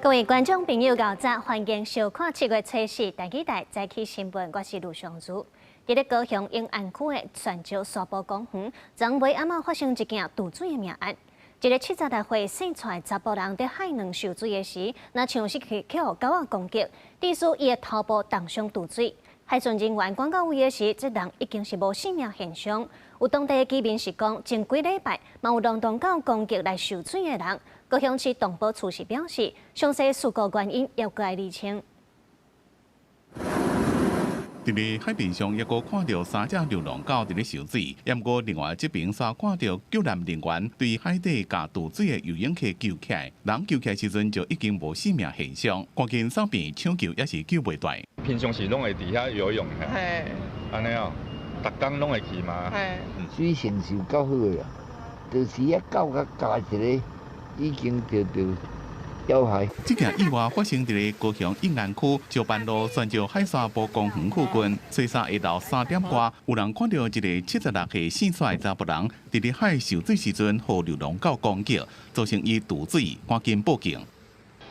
各位觀眾朋友，𠢕早，歡迎收看7月初四台語台早起新聞，我是盧尚如。佇咧高雄永安區的船石沙埔公園，昨暝暗仔發生一件墜水的命案。一个76歲姓蔡的查埔人佇海卵受水的時，若像是去予狗仔攻擊，致使伊的頭部重傷墜水。海巡人員趕到位的時，這人已經是無性命現象。有當地的居民是講，前幾禮拜嘛有流浪狗攻擊來受水的人。高雄市動保處是表示，詳細事故原因猶閣愛釐清。佇咧海邊上，猶閣看著三隻流浪狗佇咧受水。毋過另外這邊煞看著救難人員對海底共墜水的游泳客救起來，人救起來時陣就已經無性命現象，趕緊送病搶救也是救袂斷。平常時攏會佇遐游泳，嘿，按呢哦，逐工攏會去嗎？嘿，水性是夠好的啊，就是遐狗共咬一个，已經著著要害。這件意外發生佇咧高雄永安區石班路船石海沙埔公園附近，初三下晝3點外，有人看著一个76歲姓蔡的查埔人佇咧海受水時陣，予流浪狗攻擊，造成伊墜水，趕緊報警。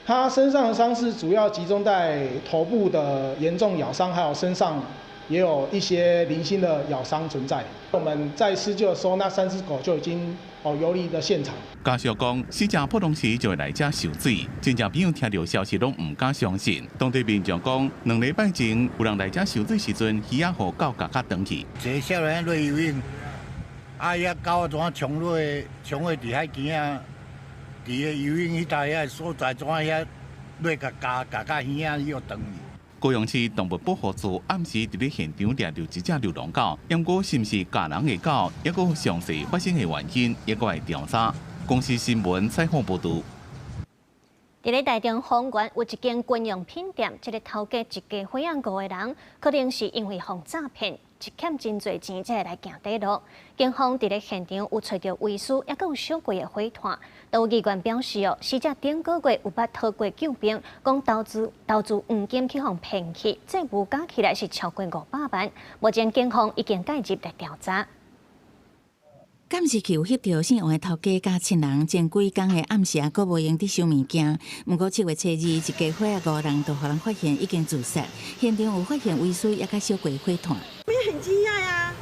他身上的傷勢主要集中在頭部的嚴重咬傷，還有身上也有一些零星的咬傷存在。我們在施救的時候，那三隻狗就已經哦游離了現場。家屬講，死者普通時就會來遮受水，親戚朋友聽著消息攏毋敢相信。當地民眾講，2禮拜前有人來遮受水時陣，魚仔予狗咬甲斷去。一个少年落游泳，啊，遐狗怎啊衝落，衝落佇海邊仔，佇个游泳彼搭遐所在，怎啊遐落共咬咬甲耳仔又斷去。高雄市動物保護處暗時佇咧現場掠著一隻流浪狗，毋過是毋是咬人的狗，猶閣詳細發生的原因，猶閣愛調查。公視新聞採訪報導。佇咧台中豐原有一間軍用品店，這个頭家一家伙仔五个人，可能是因為予詐騙，一欠真濟錢才會來行短路。警方佇咧現場有揣著遺書，猶閣有小櫃的火炭。都有議員表示哦，死者頂個月有捌討過救兵，講投資黃金去予騙去，債務加起來是超過500萬。目前警方已經介入來調查。監視器有翕著姓王的頭家佮親人，前幾工的暗時啊，閣無閒佇收物件。毋過7月初二，一家伙仔五人就予人發現已經自殺，現場有發現遺書，猶佮小櫃火炭。我們很驚訝呀，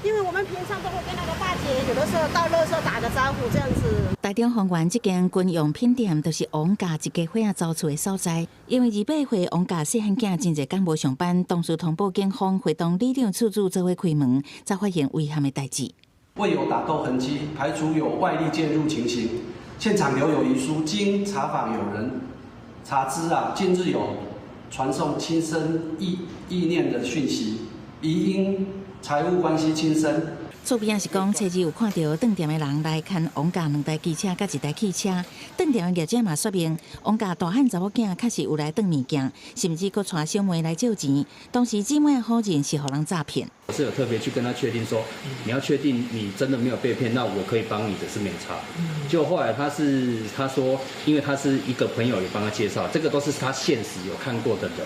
因為我們平常都會跟那個大姐，有的時候倒垃圾打個招呼這樣子。台中豐原這間軍用品店，就是王家一家伙仔租厝的所在。因為28歲王家細漢囝真濟工無上班，同事通報警方，會同里長厝主做伙開門，才發現遺憾的代誌。未有打鬥痕跡，排除有外力介入情形。現場留有遺書，經查訪友人查知啊，近日有傳送輕生意念的訊息，疑因財務關係輕生。厝邊仔是講，初二有看著當店的人來牽王家兩台機車佮一台汽車。當店的業者嘛說明，王家大漢查某囝確實有來當物件，甚至閣帶小妹來借錢。當時姊妹否認是予人詐騙。我是有特別去跟他確定說，你要確定你真的沒有被騙，那我可以幫你的是沒差。就後來他說，因為他是一個朋友有幫他介紹，這個都是他現實有看過的人。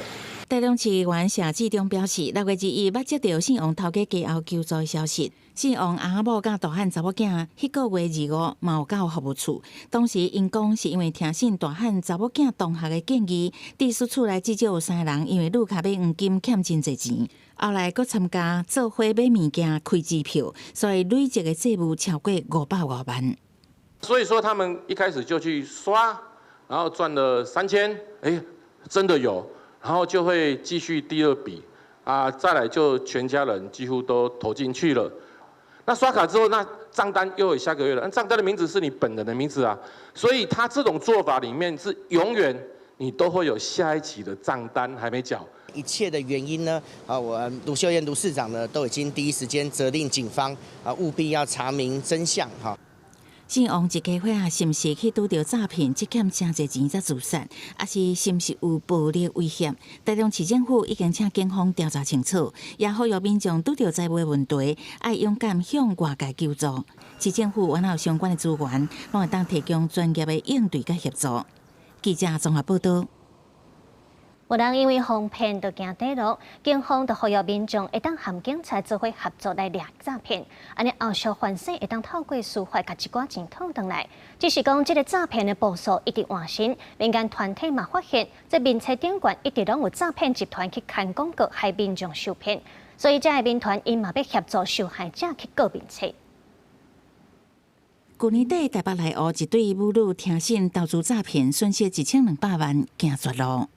台中市議員謝志忠表示，6月21捌接著姓王頭家家後求助的消息。姓王阿某佮大漢查某囝，彼個月25嘛有到服務處。當時𪜶講是因為聽信大漢查某囝同學的建議，致使厝內至少有三個人因為擼卡買黃金欠真濟錢，後來閣參加做伙買物件開支票，所以累積的債務超過500外萬。所以說他們一開始就去刷，然後賺了3000，哎，真的有。然後就會繼續第二筆，啊，再來就全家人幾乎都投進去了。那刷卡之後，那賬單又有下個月了，那賬單的名字是你本人的名字啊，所以他這種做法裡面是永遠你都會有下一期的賬單還沒繳。一切的原因呢？啊，我盧秀燕盧市長呢都已經第一時間責令警方啊務必要查明真相哈。姓王一家伙仔，是毋是去拄著詐騙，積欠誠濟錢才自殺，抑是是毋是有暴力威脅？台中市政府已經請警方調查清楚，也呼籲民眾拄著債務問題，愛勇敢向外界求助。市政府原有相關的資源，攏會當提供專業的應對佮協助。記者綜合報道。有人因為予騙就驚底落，警方就呼籲民眾會當和警察做伙合作來掠詐騙，按呢後續犯勢會當透過司法共一寡錢討轉來。只是講這个詐騙的步數一直換新，民間團體嘛發現，這面冊頂懸一直攏有詐騙集團去牽廣告，害民眾受騙，所以這个民團𪜶嘛欲協助受害者去告面冊。舊年底台北內湖一對母女聽信投資詐騙，損失1200萬，行絕路。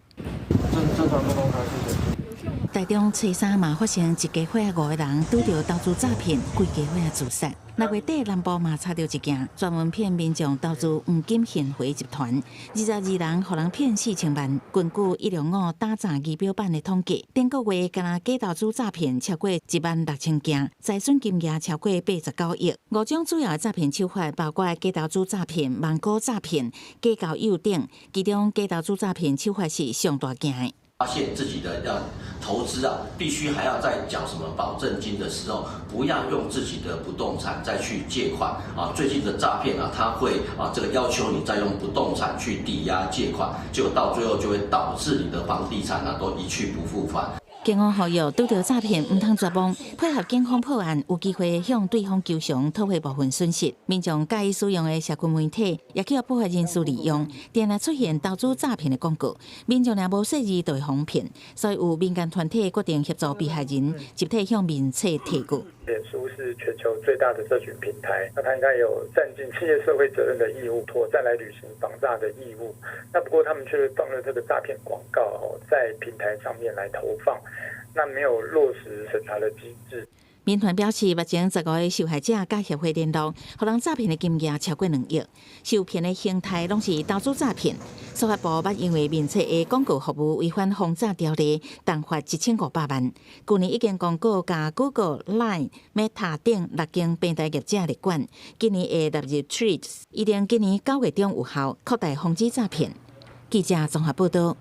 台中初三嘛發生一家伙五个人拄著投資詐騙，規家伙自殺。6月底南部嘛查著一件專門騙民眾投資黃金現貨集團，22人予人騙4000萬。根據105打詐儀表板的統計，頂個月干焦假投資詐騙超過1萬6千件，財損金額超過89億。五種主要的詐騙手法包括假投資詐騙、網購詐騙、假交友等，其中假投資詐騙手法是上大件的。發現自己的要投資啊，必須還要再繳什麼保證金的時候，不要用自己的不動產再去借款啊。最近的詐騙啊，他會啊這個要求你再用不動產去抵押借款，結果到最後就會導致你的房地產啊都一去不復返。警方呼籲拄著詐騙毋通絕望，配合警方破案，有機會向對方求償，討回部分損失。民眾佮意使用的社群媒體，也去予不法人士利用，定定出現投資詐騙的廣告。民眾若無細膩就會予騙，所以有民間團體決定協助被害人集體向面冊提告。臉書是全球最大的社群平台，那他應該有善盡企業社會責任的義務，妥善來履行防詐的義務。那不過他們卻放了這個詐騙廣告哦，在平台上面來投放，那沒有落實審查的機制。民團表示，目前15个受害者佮協會聯絡，予人詐騙的金額超過2億，受騙的形態攏是投資詐騙。司法部捌因為面冊的廣告服務違反防詐條例，重罰1500萬。舊年已經公告共 Google、Line、Meta 等六間平台業者列管，今年會納入 Threads，預定今年9月中有效，擴大防止詐騙。記者綜合報道。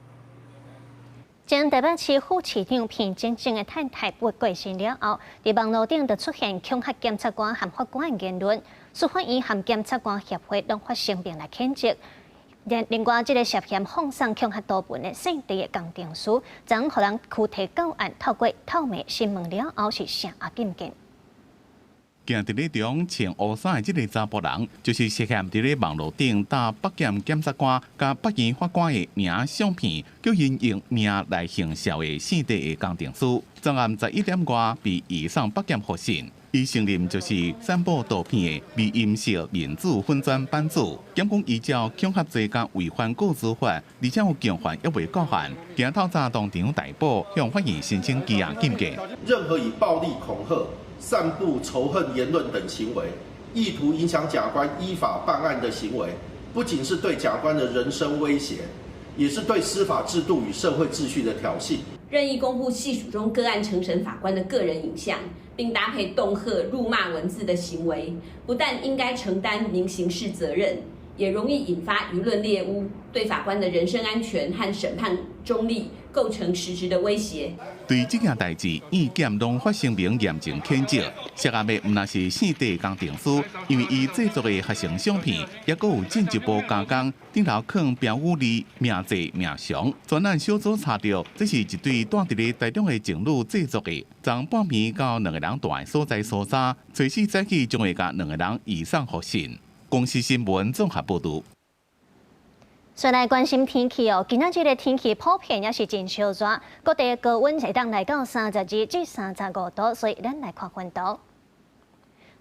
前台北市副市長彭靜靜的太太過身了後，佇網路頂就出現恐嚇檢察官和法官的言論，司法院和檢察官協會攏發聲明來譴責。另外，這个涉嫌放送恐嚇圖文的姓鄭的工程師，昨予人拘提到案，透過透明審問了後是聲押禁見。鏡佇咧中穿烏衫的這个查埔人，就是涉嫌佇咧網路頂貼北檢檢察官佮北院法官的名相片，叫𪜶用命來行銷的姓鄭的工程師，昨暗11點外被移送北檢複審。伊承認就是散布圖片的迷因式面子粉專版主，檢控依照恐嚇罪佮違反個資法，而且有共犯猶未到案，今透早當場逮捕，向法院申請羈押禁見。任何以暴力恐嚇、散布仇恨言論等行為，意圖影響檢官依法辦案的行為，不僅是對檢官的人身威脅，也是對司法制度與社會秩序的挑釁。任意公布系屬中個案承審法官的個人影像，並搭配恫嚇、辱罵文字的行為，不但應該承擔民刑事責任，也容易引發輿論獵巫，對法官的人身安全和審判中立構成實質的威脅。對這件代誌，院檢攏發聲明嚴正譴責。涉案的毋但是姓鄭工程師，因為伊製作的學生相片，猶閣有進一步加工，頂頭囥標語字、命濟命長。專案小組查著，這是一對蹛佇咧台中的情侶製作的。昨半暝到兩個人蹛的所在搜查，初四早起將會共兩個人移送複審。公視新聞綜合報導。再來關心天氣哦，今仔日的天氣普遍也是真燒熱，各地高溫會當來到32至35度，所以咱來看溫度。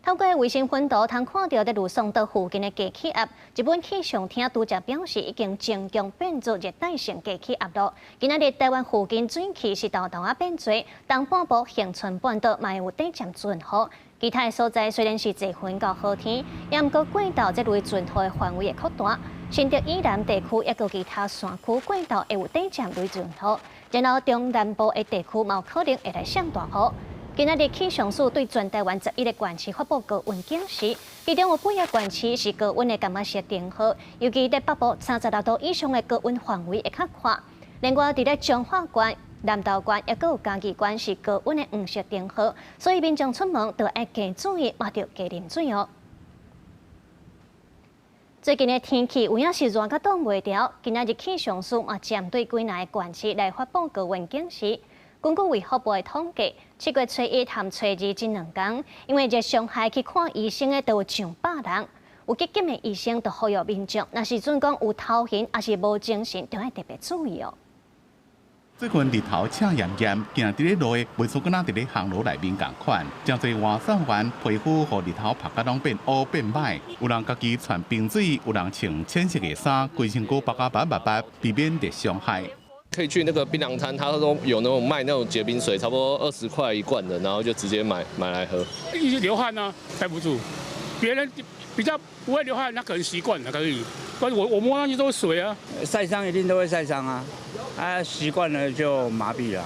透過衛星雲圖，通看著佇呂宋島附近的低氣壓，日本氣象廳拄才表示已經增強變做熱帶性低氣壓囉。今仔日台灣附近水汽是沓沓仔變濟，東半部恆春半島嘛會有短暫陣雨。其他的所在雖然是濟雲到好天，也毋過過晝這類陣雨的範圍會擴大。新竹以南地區抑閣其他山區過晝會有短暫雷陣雨，然後中南部的地區嘛有可能會來降大雨。今仔日氣象署對全台灣11個縣市發布高溫警示，其中有八个縣市是高溫的柑仔色燈號，尤其佇北部36度以上的高溫範圍會較闊。另外，佇咧彰化縣、南投縣，抑閣有嘉義縣是高溫的黃色燈號，所以民眾出門都愛加注意，嘛著加啉水哦。最近的天氣有影是熱甲擋袂牢，今仔日氣象署嘛針對幾若个縣市來發布高溫警示。根據衛福部的統計，7月初一和初二這兩工，因為熱傷害去看醫生的都有上百人。有急診的醫生就呼籲民眾，若是準講有頭暈抑是無精神，就愛特別注意哦。最近日頭赤炎炎，行佇咧路的，袂輸敢若佇咧烘爐內面仝款。誠濟外送員皮膚予日頭曬甲攏變烏變䆀，有人家己穿冰水，有人穿淺色的衫，規身軀包甲密密密，避免熱傷害。可以去那個檳榔攤，他都有那種賣那種結冰水，差不多20塊一罐的，然後就直接買來喝。一直流汗啊，待不住。別人比較不會流汗，那可能習慣了可以。但是我摸上去都是水啊。曬傷一定都會曬傷啊，啊習慣了就麻痹了。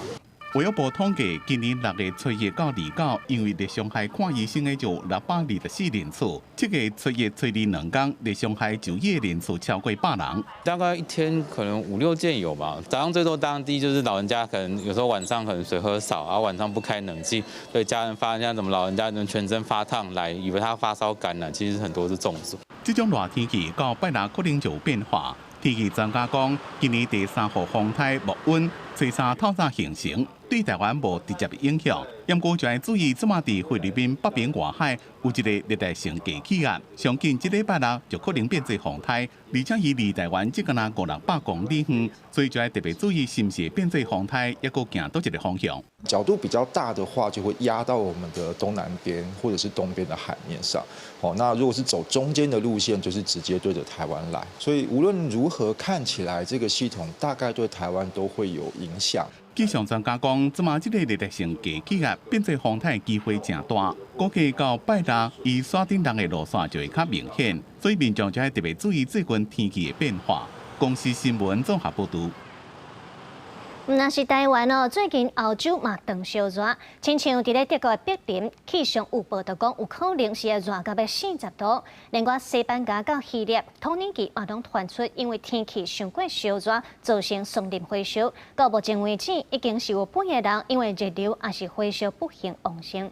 衛福部統計，今年6月初一到29，因為熱傷害看醫生的就624人次。7月初一、初二兩工熱傷害就醫的人數超過百人。大概一天可能五六件有吧。早上最多當地就是老人家，可能有時候晚上可能水喝少，然後晚上不開冷氣，對家人發現怎麼老人家能全身發燙來，以為他發燒感染，其實很多是中暑。這種熱天氣到拜六可能就有變化。天氣專家講，今年第三號風颱莫溫，初三透早形成，對台灣無直接的影響。不過就愛注意，這馬佇菲律賓北邊外海有一個熱帶性低氣壓，上緊這禮拜六就可能變做風颱，而且伊離台灣只敢若五六百公里遠，所以就愛特別注意是毋是變做風颱，抑閣行佗一個方向。角度比較大的話，就會壓到我們的東南邊或者是東邊的海面上。哦，那如果是走中間的路線，就是直接對着台灣來。所以無論如何看起來，這個系統大概對台灣都會有影響。氣象專家講，這馬這個熱帶性低氣壓變做風颱機會誠大，估計到拜六，伊山頂人的路線就會較明顯，所以民眾就愛特別注意最近天氣的變化。公視新聞綜合報導。毋但是台灣哦，最近歐洲嘛轉燒熱，親像佇咧德國的柏林，氣象有報道講有可能是會熱到欲40度。另外，西班牙佮希臘、土耳其嘛攏傳出因為天氣傷過燒熱，造成森林火燒。到目前為止，已經是有八個人因為熱流抑是火燒不幸往生。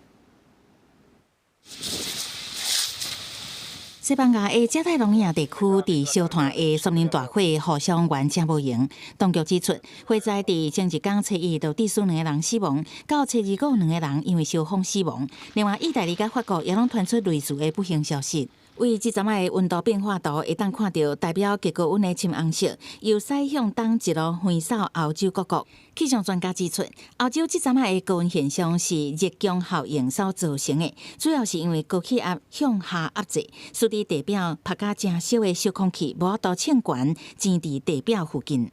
西班牙的加泰隆尼亞地區佇燒炭的森林大火，予傷員誠無閒。當局指出，火災佇前一工初一就致使兩个人死亡，到初二閣有兩个人因為燒風死亡。另外，意大利佮法國也攏傳出類似的不幸消息。為這陣仔的溫度變化圖，會當看著代表極高溫的深紅色，由西向東一路橫掃歐洲各國。氣象專家指出，歐洲這陣仔的高溫現象是熱穹效應所造成的，主要是因為高氣壓向下壓制，使得地表曝甲誠燒的燒空氣無法度衝懸，纏佇地表附近。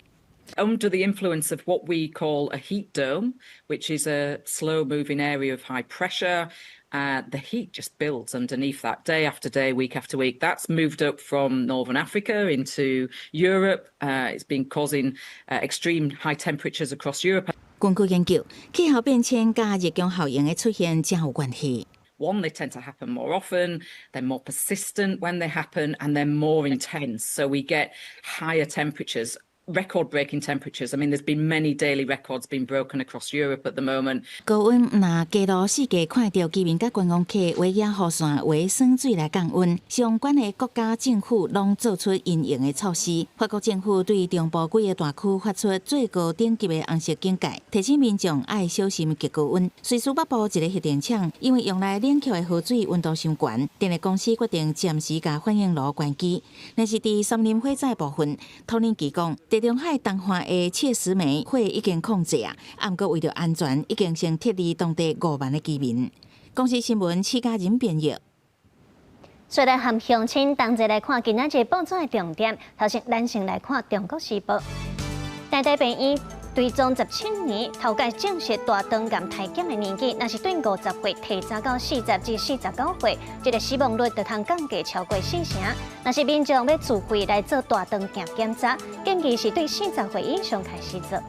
Under the influence of what we call a heat dome, which is a slow-moving area of high pressure, the heat just builds underneath that day after day, week after week. That's moved up from northern Africa into Europe. It's been causing extreme high temperatures across Europe. 根據研究，氣候變遷佮熱穹效應的出現誠有關係。 One, they tend to happen more often, they're more persistent when they happen, and they're more intense. So we get higher temperatures, record-breaking temperatures. I mean, there's been many daily records being broken across Europe at the moment. 高溫若街路四界看著居民佮觀光客圍舉雨傘、圍耍水來降溫，相關的國家政府攏做出因應的措施。法國政府對中部幾個大區發出最高等級的紅色警戒，提醒民眾愛小心極高溫。瑞士北部一个核電廠因為用來冷卻的河水溫度傷懸，電力公司決定暫時共反應爐關機。但是佇森林火災部分，土耳其講，地中海東岸的切實梅火已經控制啊，毋過為著安全，已經先撤離當地5萬的居民。公視新聞，施嘉仁編譯。再來和鄉親同齊來看今仔日報紙的重點。頭先，咱先來看《中國時報》。台大病院追蹤17年，頭擺證實大腸癌篩檢的年紀，若是對50歲提早到40至49歲，這個死亡率就通降低超過四成。若是民眾欲自費來做大腸鏡檢查，建議是對40歲以上開始做。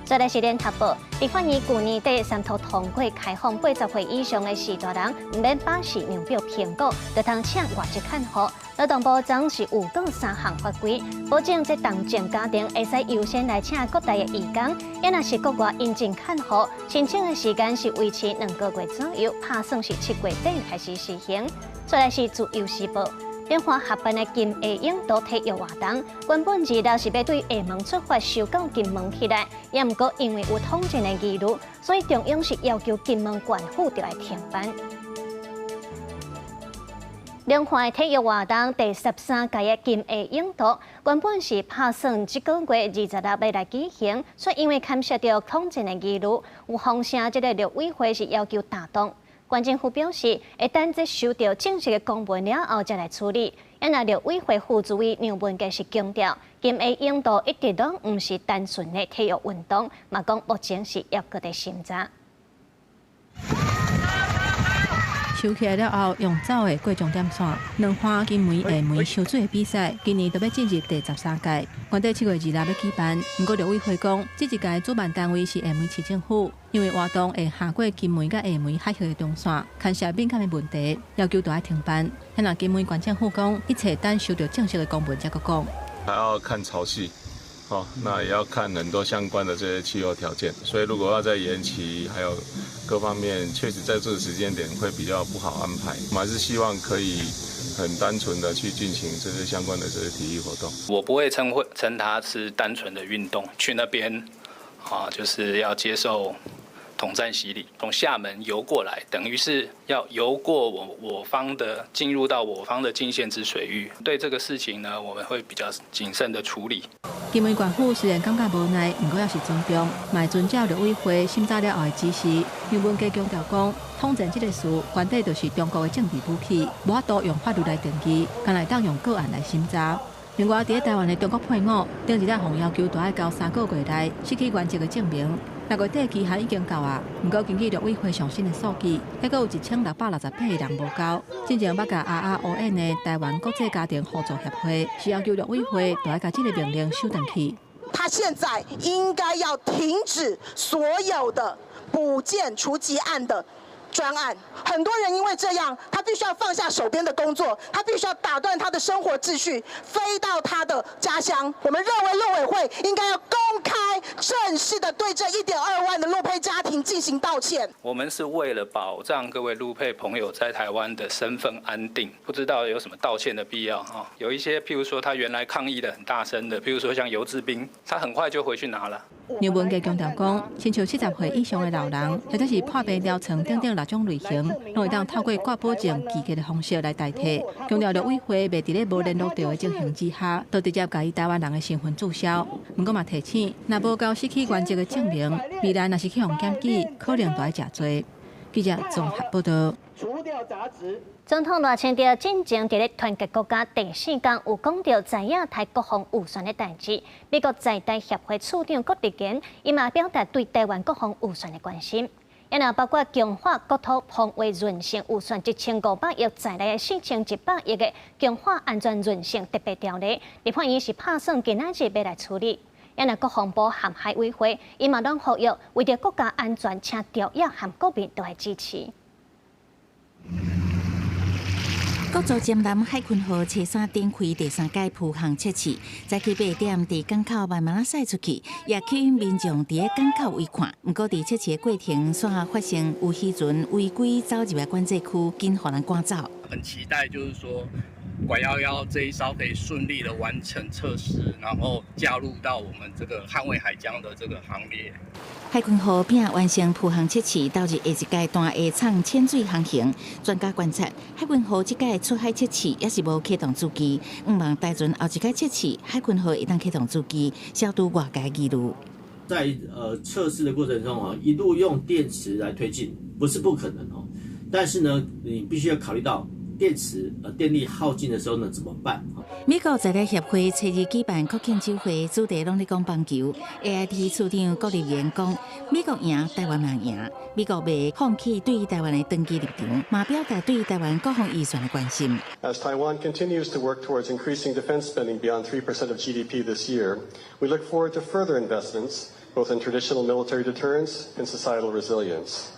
再來是聯合報，立法院舊年底三讀通過開放80歲以上的序大人，毋免巴士量表評估，就通請外籍看護。勞動部昨是預告三項法規，保證這同性家庭會使優先來請國內的移工，抑若是國外引進看護，申請的時間是維持2個月左右，拍算是7月底開始實行。再來是自由時報。彰化合办的金厦泳渡体育活动，原本二六是欲对厦门出发，收到金门起来，也毋过因为有统战的疑虑，所以中央是要求金门县府著爱停办。彰化的体育活动第十三届的金厦泳渡，原本是拍算这个月26欲来举行，却因为牵涉著统战的疑虑，有风声这个陆委会是要求打动。县政府表示，会等这收到正式的公文了后，才来处理。啊若陆委会副主委梁文杰是强调，金厦泳渡一直拢毋是单纯的体育运动，嘛讲目前是犹阁伫审查。收起来了后，用走的过终点线。彰化金门厦门泅水的比赛，今年就欲进入第十三届。原底7月26欲举办，毋过陆委会讲，这一届主办单位是厦门市政府，因为活动会跨过金门佮厦门海峡的中线，牵涉敏感的问题，要求著爱停办。若金门县政府讲，一切等收到正式的公文才阁讲。还要看潮汐，哦，那也要看很多相关的这些气候条件，所以如果要再延期，还有各方面，确实在这个时间点会比较不好安排。我们还是希望可以很单纯的去进行这些相关的这些体育活动。我不会称它是单纯的运动，去那边啊，就是要接受统战洗礼，从厦门游过来，等于是要游过我方的，进入到我方的禁限制水域。对这个事情呢，我们会比较谨慎的处理。金门县府虽然感觉无奈，毋过也是尊重，嘛会遵照陆委会审查了后的指示。杨文杰强调讲，统战这个词，原底就是中国的政治武器，无法度用法律来定义，干焦会当用个案来审查。另外，伫台湾的中国配偶，顶一日予要求著爱交3个月内失去原籍的证明。6月底期限已经到啊，毋过根据陆委会上新的数据，犹阁有1668个人无交。进前捌共阿阿乌演的台湾国际家庭互助协会，是要求陆委会著爱共这个命令收转去。他现在应该要停止所有的补件除籍案的专案。很多人因为这样，他必须要放下手边的工作，他必须要打断他的生活秩序，飞到他的家乡。我们认为陆委会应该要公开、正式的对这1.2万的陆配家庭进行道歉。我们是为了保障各位陆配朋友在台湾的身份安定，不知道有什么道歉的必要哈。有一些，譬如说他原来抗议的很大声的，譬如说像游志斌，他很快就回去拿了。杨文杰强调讲，亲像70岁以上的老人，或者是破病疗床等等六种类型，拢会当透过挂保证寄给的方式来代替。强调陆委会袂伫咧无联络著的情形之下，就直接共伊台湾人的身份注销。毋过嘛提醒，若无交失去原籍的证明，未来若是去予检举，可能著爱食罪。记者综合报道。除掉杂质。总统赖清德进前伫咧团结国家第四讲有讲著在亚太国防预算的代志，美国在台协会处长郭立坚伊嘛表达对台湾国防预算的关心。也若包括强化国土防卫韧性预算1500亿在内的4100亿的强化安全韧性特别条例，立法院是拍算今仔日欲来处理。也若国防部和海委会，伊嘛拢呼吁为著国家安全，请朝野和国民都来支持。国造潜舰海鲲号初三展开第三届浮航测试，早起8点伫港口慢慢仔驶出去，也吸引民众伫咧港口围看。毋过伫测试的过程，煞发生有渔船违规走入来管制区，紧予人赶走。很期待，就是说拐幺幺这一艘可以顺利的完成测试，然后加入到我们这个捍卫海疆的这个行列。海鲲号拼完成浮航测试，投入下一阶段的藏潜水航行。专家观察，海鲲号这届出海测试犹是无启动主机，向望台船后一届测试，海鲲号会当启动主机，消除外界疑虑。在测试的过程中啊，一路用电池来推进，不是不可能哦，但是呢，你必须要考虑到电池电力耗尽的时候呢怎么办？美国在台协会初日举办国庆酒会，主题拢咧讲棒球。AIT 处长郭立言讲，美国赢，台湾嘛赢。美国袂放弃对台湾的长期立场，嘛表达对台湾国防预算的关心。 As Taiwan continues to work towards increasing defense spending beyond 3% of GDP this year, we look forward to further investments both in traditional military deterrence and societal resilience.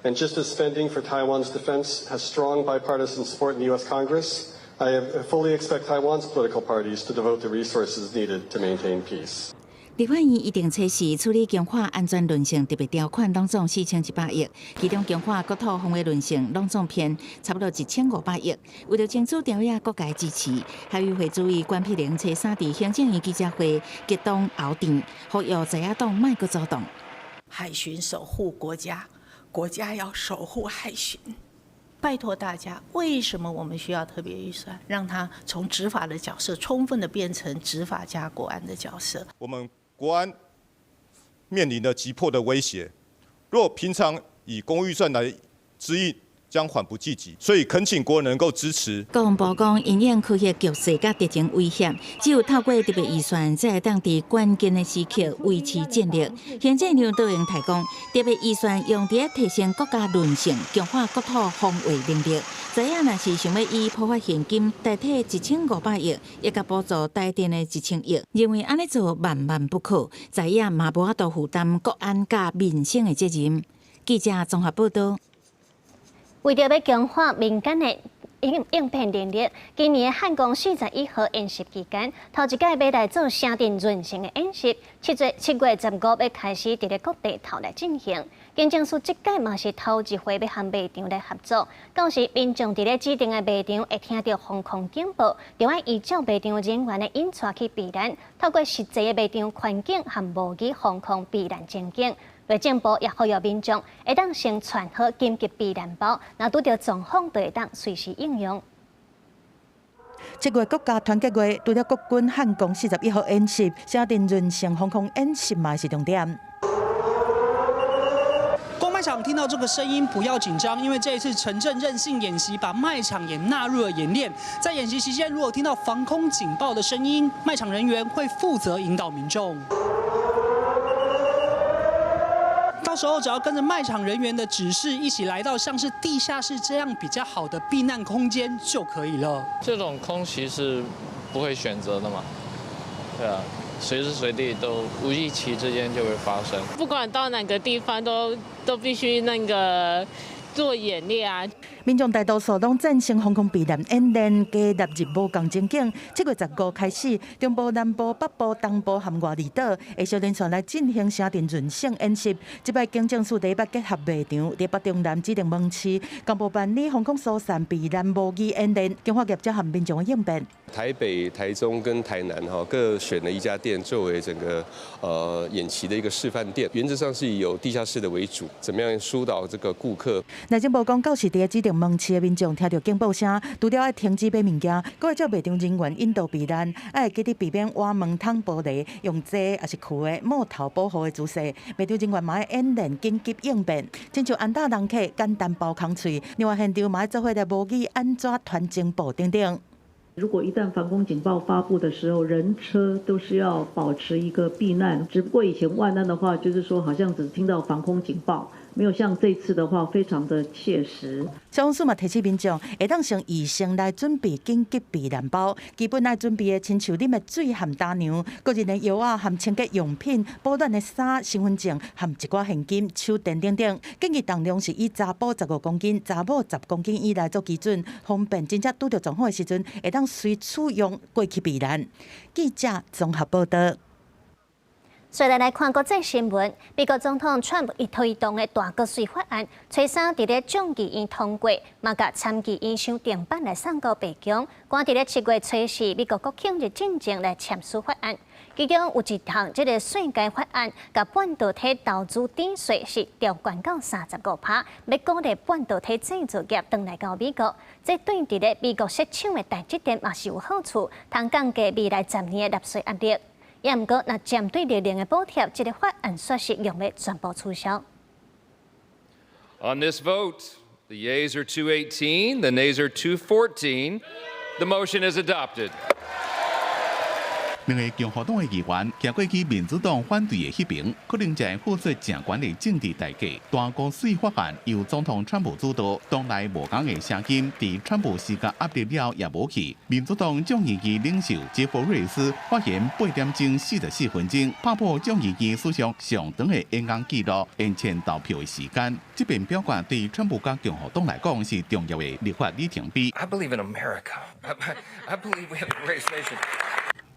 And just as spending for Taiwan's defense has strong bipartisan support in the U.S. Congress, I fully expect Taiwan's political parties to devote the resources needed to maintain peace. 立法院一定測試處理強化安全韌性特別條款，攏總4100億，其中強化國土防衛韌性攏總編差不多1500億。為著爭取朝野各界支持，海委會主委關碧玲初三佇行政院記者會激動喉震，呼籲在野黨莫閣阻擋。海巡守護國家，國家要守護海巡。拜託大家，為什麼我們需要特別預算，讓他從執法的角色充分的變成執法加國安的角色？我們國安面臨的急迫的威脅，若平常以公預算來支應，將緩不濟急，所以懇請國人能夠支持。國防部講，因應區域局勢佮敵情威脅，只有透過特別預算，才會當佇關鍵的時刻維持戰力。行政院長卓榮泰講，特別預算用佇提升國家韌性、強化國土防衛能力。在野若是想欲以普發現金代替1500億，抑佮補助台電的1000億，認為按呢做萬萬不可。在野嘛無法度負擔國安佮民生的責任。記者綜合報道。為著欲強化民間的應變能力，今年的漢光41號演習期間，頭一擺欲來做城鎮韌性的演習，7月15欲開始佇咧各地頭來進行。警政署這擺嘛是頭一回欲和賣場來合作，到時民眾佇咧指定的賣場會聽著防空警報，就愛依照賣場人員的引帶去避難，透過實際的賣場環境和模擬防空避難情景。內政部也呼籲民眾會當先揣好緊急避難包，若拄著狀況就會當隨時應用。 7月國家團結月，除了國軍漢光41號演習，城鎮韌性防空演習嘛是重點。逛賣場聽到這個聲音不要緊張，因為這一次城鎮韌性演習把賣場也納入了演練。在演習期間，如果聽到防空警報的聲音，賣場人員會負責引導民眾。到時候只要跟着賣場人員的指示，一起來到像是地下室這樣比較好的避難空間就可以了。這種空襲是不會選擇的嘛？對啊，隨時隨地都無預期之間就會發生。不管到哪個地方都必須那個做演練啊。民眾大多數攏贊成防空避難演練，加納入無仝情景。7月15開始，中部、南部、北部、東部和外離島會小連續來進行城鎮韌性演習。這擺警政署第一擺結合賣場，佇北中南指定門市，同步辦理防空疏散避難模擬演練，強化業者和民眾的應變。台北、台中跟台南哈各選了一家店作為整個演習的一個示範店，原則上是以有地下室的為主，怎麼樣疏導這個顧客？內政部講，到時佇指定門市的民眾聽著警報聲，除了愛停止買物件，閣會照賣場人員引導避難，愛記得避免倚門窗玻璃，用坐抑是囥的帽頭保護的姿勢。賣場人員嘛愛演練緊急應變，親像安搭人客簡單包空喙，另外現場嘛愛做伙來模擬按怎傳情報等等。如果一旦防空警報發布的時候，人車都是要保持一個避難。只不過以前萬安的話，就是說好像只聽到防空警報，沒有像這次的話非常的切實。消防署嘛提醒民眾，會當先預先來準備緊急避難包，基本愛準備的，親像啉的水和乾糧、個人的藥仔和清潔用品、保暖的衫、身份證和一寡現金、手電等等。建議重量是以查埔15公斤、查某10公斤以內做基準，方便真正拄著狀況的時陣，會當隨使用過去避難。記者綜合報道。隨來來看國際新聞，美國總統川普伊推動的大國稅法案，初三佇咧眾議院通過，嘛共參議院修訂版來送到白宮，趕佇咧7月初四，美國國慶日進前來簽署法案。其中有一項這个稅改法案，共半導體投資抵稅是調懸到35%，欲鼓勵半導體製造業轉來到美國，這對佇咧美國設廠的台積電嘛是有好處，通降低未來10年的納稅壓力。也毋過，若針對熱能的補貼，這个法案煞是欲全部取消。 On this vote, the yeas are 218, the nays are 214. The motion is adopted. 兩个共和黨的議員行過去民主黨反對的彼爿，可能就會付出誠懸的政治代價。大國稅法案由總統川普主導，黨內無仝的聲音，佇川普施加壓力了也無去。民主黨眾議院領袖傑弗瑞斯發言8點鐘44分鐘，拍破眾議院史上上長的演講紀錄，延前投票的時間。這遍表決對川普佮共和黨來講是重要的立法里程碑。 I believe in America. I believe we have the greatest nation.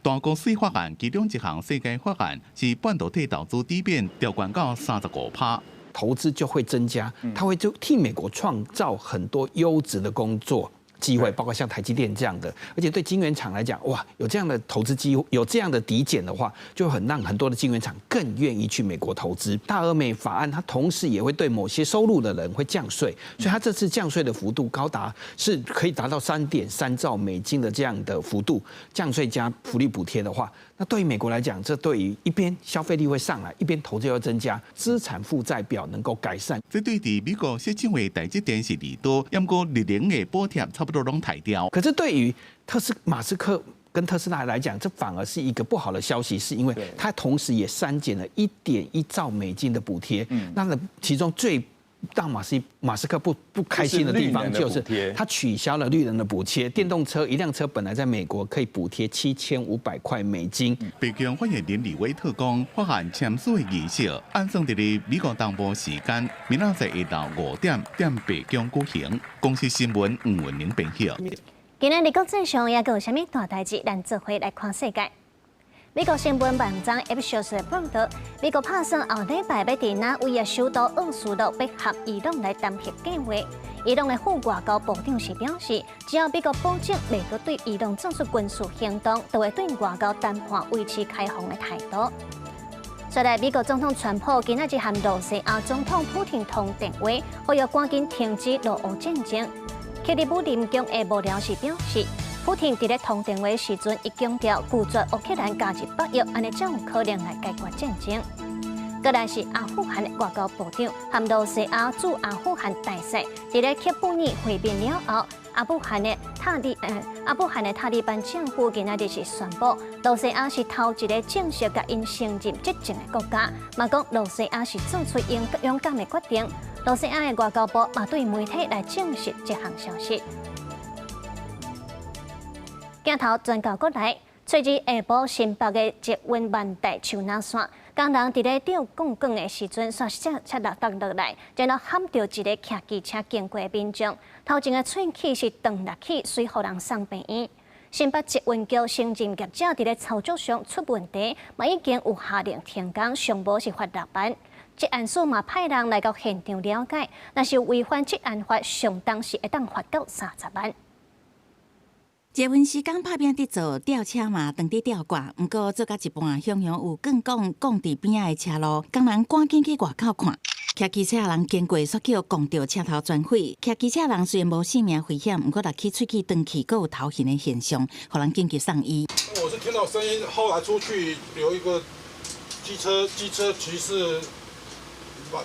大国稅法案其中一項世界法案是半導體投資抵免調懸到35%。投資就會增加，它會就替美國創造很多優質的工作機會，包括像台積電這樣的，而且對晶圓廠來講，哇，有這樣的投資機會，有這樣的抵減的話，就很讓很多的晶圓廠更願意去美國投資。大而美法案，它同時也會對某些收入的人會降稅，所以它這次降稅的幅度高達是可以達到3.3兆美金的這樣的幅度，降稅加福利補貼的話，那對於美國來講，這對於一邊消費力會上來，一邊投資又增加，資產負債表能夠改善。這對佇美國設廠的台積電是利多，毋過綠能的補貼差不多攏刣掉。可是對於馬斯克跟特斯拉來講，這反而是一個不好的消息，是因為它同時也刪減了1.1兆美金的補貼。那其中最讓馬斯克不開心的地方，就是他取消了綠能的補貼。電動車一輛車本來在美國可以補貼7500塊美金。白宮發言人李威特講，法案簽署的儀式按算佇咧美國東部時間明仔載下晝5點佇白宮舉行。公視新聞吳文玲編譯。今仔日國際上猶閣有啥物大代誌？咱做伙來看世界。美國新聞網站 Axios 報道，美國拍算後禮拜欲佇挪威的首都奧斯陸欲合伊朗來談核計劃。伊朗的副外交部長是表示，只要美國保證袂閣對伊朗做出軍事行動，就會對外交談判維持開放的態度。再來，美國總統川普今仔日和露西亞總統普廷通電話，呼籲趕緊停止俄烏戰爭。克里姆林宮的幕僚是表示，普廷佇咧通電話時陣，伊強調拒絕烏克蘭加入北約，按呢才有可能來解決戰爭。過來是阿富汗的外交部長和露西亞駐阿富汗大使，佇咧喀布爾會面了後，阿富汗的塔利班政府今仔日是宣布，露西亞是頭一个正式共𪜶承認執政的國家，嘛講露西亞是做出勇敢的決定。露西亞的外交部嘛對媒體來證實這項消息。鏡頭轉到國內，昨日下晡新北的捷運萬代樹林線，工人佇咧吊鋼管的時陣，煞車落來，然後撼著一个騎機車經過的民眾，頭前的喙齒是斷落去，隨予人送病院。新北捷運局承認業者佇咧操作上出問題，嘛已經有下令停工，上無是罰6萬。職安署嘛派人來到現場了解，若是違反職安法，上重是會當罰到30萬。捷運施工拍拼佇做，吊車嘛當佇吊掛，毋過做到一半，雄雄有鋼管摃佇邊仔的車路，工人趕緊去外口看。騎機車人經過，煞予摃著車頭全毀。騎機車人雖然無性命危險，毋過搦去喙齒斷去，閣有頭痕的現象，予人緊急送醫。我是聽到聲音，後來出去有一個機車騎士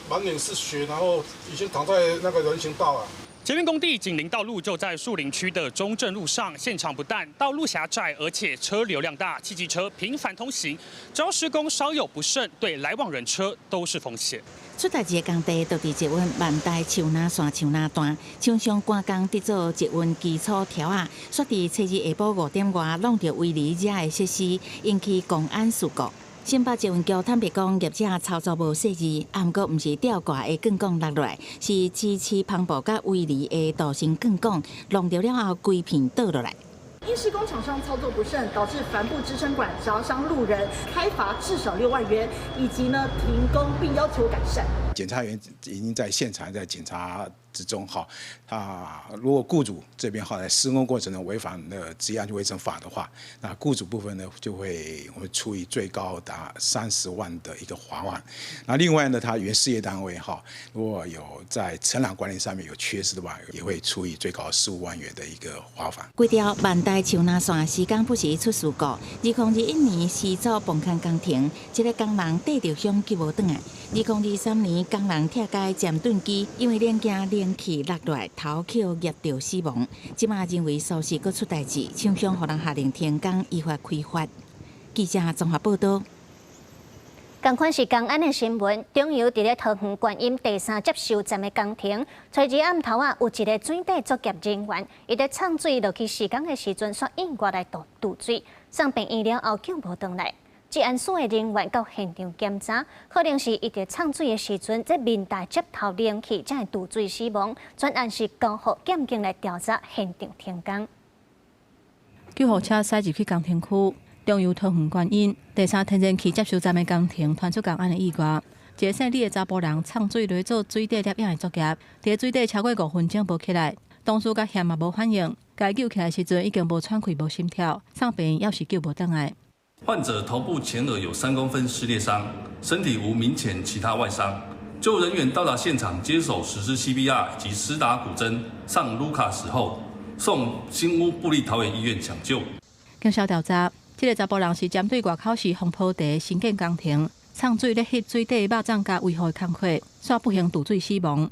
滿臉是血，然後已經躺在那個人行道了。捷運工地緊鄰道路就在樹林區的中正路上，現場不但道路狹窄，而且車流量大，汽機車頻繁通行，只要施工稍有不慎，對來往人車都是風險。出代誌的工地就佇捷運萬代樹林線樹林段，廠商趕工佇做捷運基礎柱仔，煞佇初二下晡5點外弄著圍籬遮的設施，引起公安事故。新北捷運局坦白講，業者操作無細緻，毋過毋是吊掛的鋼管落來，是支持帆布佮圍籬的導線鋼管弄著了後，規片倒落來。因施工廠商操作不慎，導致帆布支撐管砸傷路人，開罰至少6萬元，以及呢停工並要求改善。檢查員已經在現場在檢查之中，哈啊，如果僱主這邊哈在施工過程中違反那個職業安全衛生法的話，那僱主部分呢就會我們處以最高達30萬的一個罰款。那另外呢，他原事業單位哈，如果有在承攬管理上面有缺失的話，也會處以最高15萬元的一個罰款。規條萬代樹林線施工不時出事故，2021年施作崩坑工程，一个工人綴著傷救無轉來。2023年工人拆解剪盾機，因為零件冷氣落來，頭殼壓著死亡。這馬認為疏失閣出代誌，廠商予人下令停工，依法開罰。記者綜合報道。仝款是工安的新聞，中油佇咧桃園觀音第三接收站的工程，昨日暗頭仔，有一个水底作業人員，伊佇送水落去施工的時陣，煞意外來墮水，送病院了後救無轉來。職安署的人員到現場檢查，可能是伊佇送水的時陣，這面台接頭冷氣才會墮水死亡。全案是交予檢警來調查，現場停工。救護車駛入去工程區。中油桃園觀音第三天然氣接收站的工程傳出工安的意外，一个姓李的查埔人藏水來做水底攝影的作業，佇水底超過5分鐘無起來，當時共險嘛無反應，共伊救起來時陣已經無喘氣、無心跳，送病院猶是救無轉來。患者頭部前額有3公分撕裂傷，身體無明顯其他外傷。救護人員到達現場接手實施 CPR 及施打骨針、上盧卡時後，送新屋部立桃園醫院搶救。經調查，這个查埔人是針對外口市風坡地新建工程，藏水咧翕水底肉粽佮維護的工課，煞不幸墜水死亡。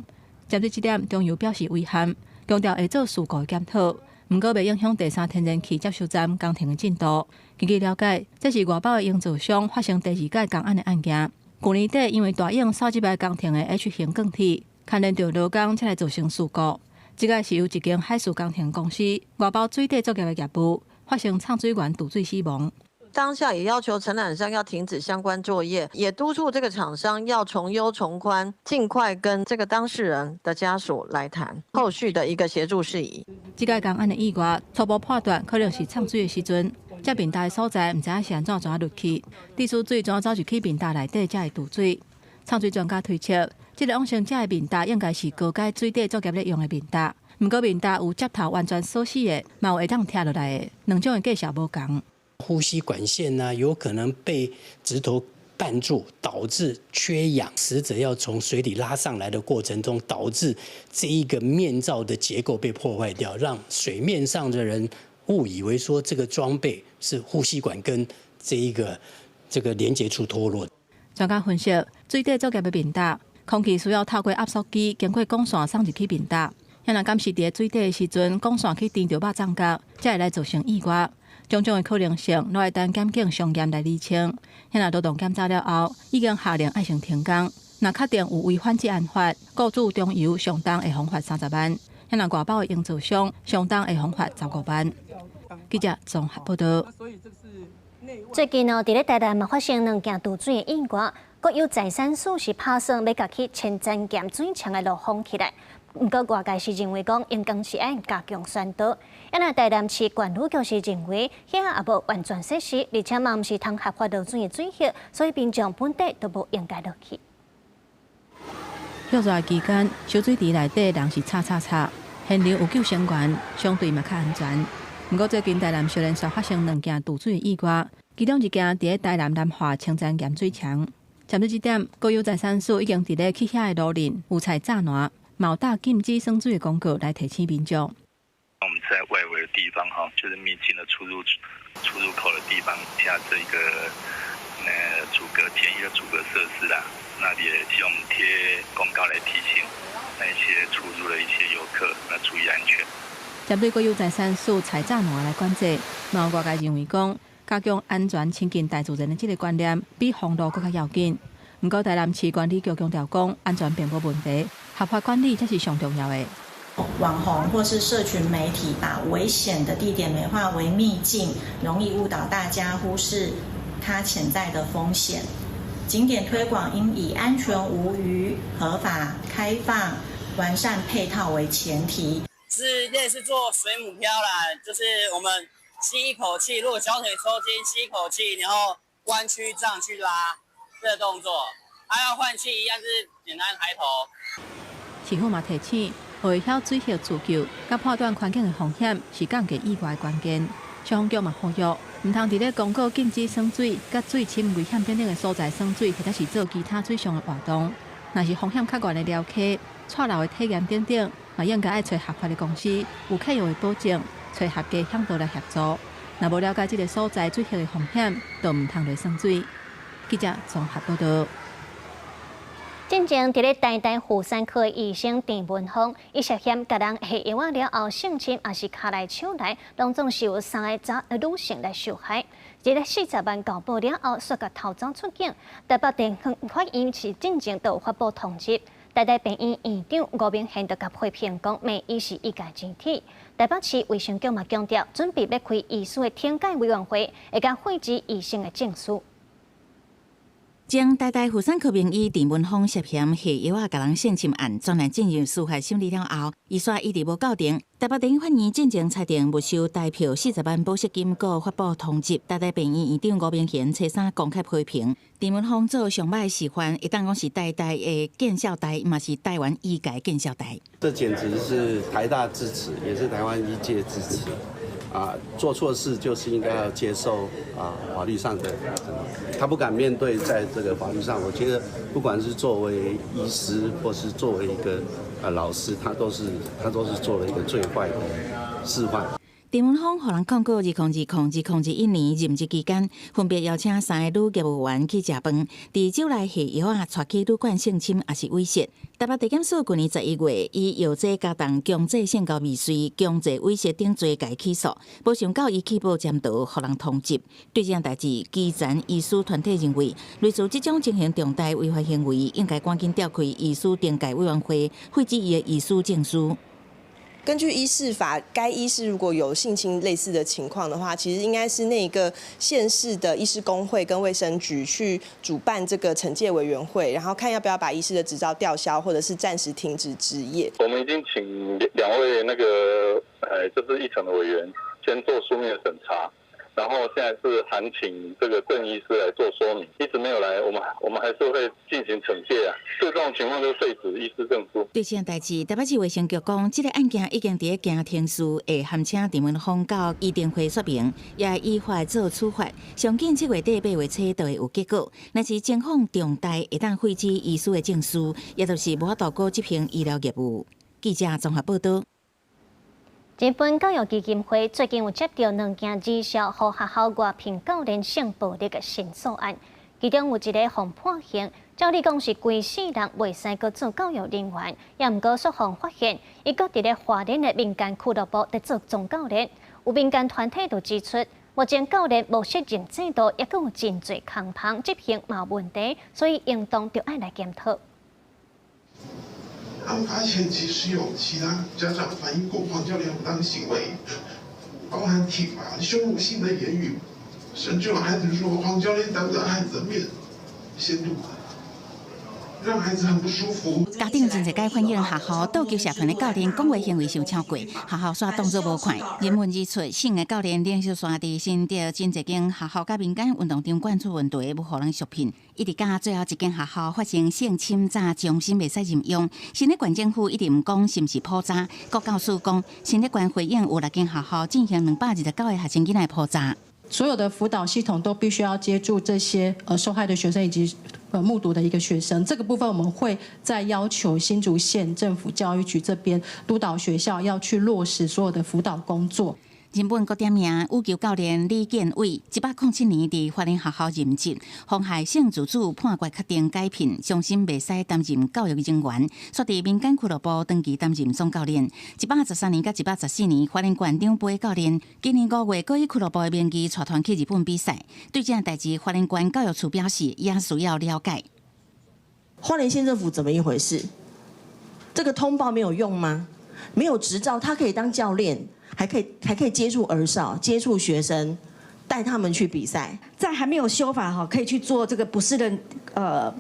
針對這點，中油表示遺憾，強調會做事故的檢討，毋過袂影響第三天然氣接收站工程的進度。根據了解，這是外包的營造商發生第二屆工安的案件。舊年底因為大湧掃入來工程的 H 型鋼鐵，牽連著勞工，才來造成事故。這個是由一間海事工程公司外包水底作業的業務，發生藏水員墜水死亡。當下也要求承攬商要停止相關作業，也督促這個廠商要從優從寬，盡快跟這個當事人的家屬來談後續的一個協助事宜。這個工安的意外，初步判斷可能是藏水的時陣，這面罩的所在毋知影是按怎怎落去，地水水怎走入去面罩內底才會墜水。藏水專家推測，這个往生者的面罩應該是高階水底作業咧用的面罩，毋過面罩有接頭完全鎖死的，嘛有會當拆落來的，兩種的介紹無仝。呼吸管線呢，有可能被指頭絆住，導致缺氧。死者要從水裡拉上來的過程中，導致這一個面罩的結構被破壞掉，讓水面上的人誤以為說這個裝備是呼吸管跟這一個連接處脫落。專家分析，水底作業的面罩，空氣需要透過壓縮機經過管線送入去面罩。遐若敢是佇水底的時陣，管線去纏著肉粽角，才會來造成意外。種種的可能性，攏愛等檢警相驗來釐清。遐若勞動檢查了後，已經下令愛先停工。若確定有違反職安法，雇主中油上重會予罰30萬；遐若外包的營造商上重會予罰15萬。記者綜合報道。最近哦，佇咧台南嘛發生兩件墜水的意外，國有財產署是拍算欲共彼千層巖水牆來路封起來。毋過外界是認為講，應該是愛加強宣導。啊，若台南市管理局是認為，遐也無安全設施，而且嘛毋是通合法落水的水域，所以民眾本底都無應該落去。歇熱期間，泅水池內底人是吵吵吵，現場有救生員，相對嘛較安全。毋過最近台南小連續發生兩件墜水的意外，其中一件佇咧台南南化青山巖水牆。針對這點，國有財產署已經佇咧去遐的路面有設柵欄，嘛有貼禁止耍水的公告來提醒民眾。我們在外圍的地方，哈，就是秘境的出入口的地方，加這個阻隔簡易的阻隔設施啦。那也希望我們貼公告來提醒那些出入的一些遊客，那注意安全。針對國有財產署設柵欄來管制，嘛有外界認為講，加強安全親近大自然的這个觀念，比封路閣較要緊。毋過台南市管理局強調講，安全並無問題，合法管理才是上重要的。網紅或是社群媒體把危險的地點美化為秘境，容易誤導大家忽視它潛在的風險。景點推廣應以安全無虞、合法開放、完善配套為前提。是類似做水母漂啦，就是我們吸一口氣，如果小腿抽筋，吸一口氣，然後彎曲這樣去拉這個動作。還要換氣一樣是簡單抬頭。市府嘛提醒，會曉水域自救，佮判斷環境的風險是降低意外的關鍵。消防局嘛呼籲，毋通佇咧公告禁止耍水、佮水深危險等等的所在耍水，或者是做其他水上的活動。若是風險較懸的寮溪、蔡樓的體驗等等，嘛應該愛揣合法的公司，有契約的保證，揣合格嚮導來協助。若無了解這个所在水域的風險，就毋通來耍水。記者綜合報道。進前佇咧台大婦產科醫生鄭文峰，伊涉嫌共人下藥仔了後性侵，抑是跤來手來，攏總是有三个查女性來受害。這个40萬交保了後，煞共逃走出境。台北地方法院是進前就有發布通緝。台大病院院長吳明憲就共批評講，罵伊是一家之體。台北市衛生局嘛強調，準備欲開醫師的懲戒委員會，會共廢止醫生的證書。前台大婦產科名醫鄭文峰涉嫌下藥仔共人性侵案，專案進入司法審理了後，伊煞一直無到庭。台北地檢法院進前裁定沒收台票40萬保釋金，閣發布通緝。台大病院院長吳明賢初三公開批評鄭文峰做上䆀示範，會當講是台大的見笑台，嘛是台灣醫界見笑台。這簡直是台大之恥，也是台灣醫界之恥。啊，做錯事就是應該要接受啊法律上的，他不敢面對，在這個法律上，我覺得不管是作為醫師或是作為一個老師，他都是做了一個最壞的示範。鄭文峰予人控告2020、2021年任職期間，分別邀請三个女業務員去食飯，佇酒內下藥仔，帶去旅館性侵，抑是猥褻。台北地檢署去年11月以藥劑加重強制性交未遂、強制猥褻等罪共起訴，無想到伊棄保潛逃，予人通緝。對這項代誌，基層醫師團體認為，類似這種情形重大違法行為，應該趕緊調開醫師懲戒委員會，廢止伊的醫師證書。根據醫事法，該醫師如果有性侵類似的情況的話，其實應該是那個縣市的醫師公會跟衛生局去主辦這個懲戒委員會，然後看要不要把醫師的執照吊銷，或者是暫時停止執業。我們已經請兩位那個，就是一層的委員先做書面審查，然後現在是函請這個鄭醫師來做說明，一直沒有來，我們還是會進行懲戒啊。對這種情況就廢止醫師證書。對這項代誌，台北市衛生局講，這個案件已經佇咧行程序，會函請鄭文峰到醫定會說明，也會依法做處罰。上緊7月底8月初就會有結果。若是情況重大，會當廢止醫師的證書，也就是無法度閣執行醫療業務。記者綜合報道。日本教育基金會最近有接著兩件兒少予學校外聘教練性暴力的申訴案，其中有一个予判刑，照理講是規世人袂使閣做教育人員，也毋過煞予發現，伊閣佇咧花蓮的民間俱樂部佇做總教練。有民間團體就指出，目前教練無適任制度，抑閣有真濟空縫執行嘛有問題，所以應當著愛來檢討。案發前其實有其他家長反映過黃教練不當行為，包含體罰、羞辱性的言語，甚至有孩子說黃教練當着孩子的面掀肚子，讓孩子很不舒服。家長真濟擺反映學校桌球社團的教練講話行為傷超過，學校煞當作無看。人們指出，姓的教練連續煞佇新竹真濟間學校佮民間運動場館出問題，無予人續聘。一直到最後一間學校發生性侵詐，終身袂使任用。新竹縣政府一直毋講是毋是普查，國教署講新竹縣回應有六間學校進行229個學生囡仔普查。所有的輔導系統都必須要接住這些受害的學生以及目睹的一個學生，這個部分我們會再要求新竹縣政府教育局這邊督導學校要去落實所有的輔導工作。日本國點名羽球教練李建偉，107年佇花蓮學校任職，妨害性自主判決確定解聘，終身袂使擔任教育人員，煞佇民間俱樂部長期擔任總教練。113年佮114年，花蓮縣長杯教練，今年5月，閣以俱樂部的名義帶團去日本比賽。對這項代誌，花蓮縣教育處表示也需要了解。花蓮縣政府怎麼一回事？這個通報沒有用嗎？沒有執照，他可以當教練。還可以接觸兒少、接觸學生，帶他們去比賽。在還沒有修法哈，可以去做這個不適任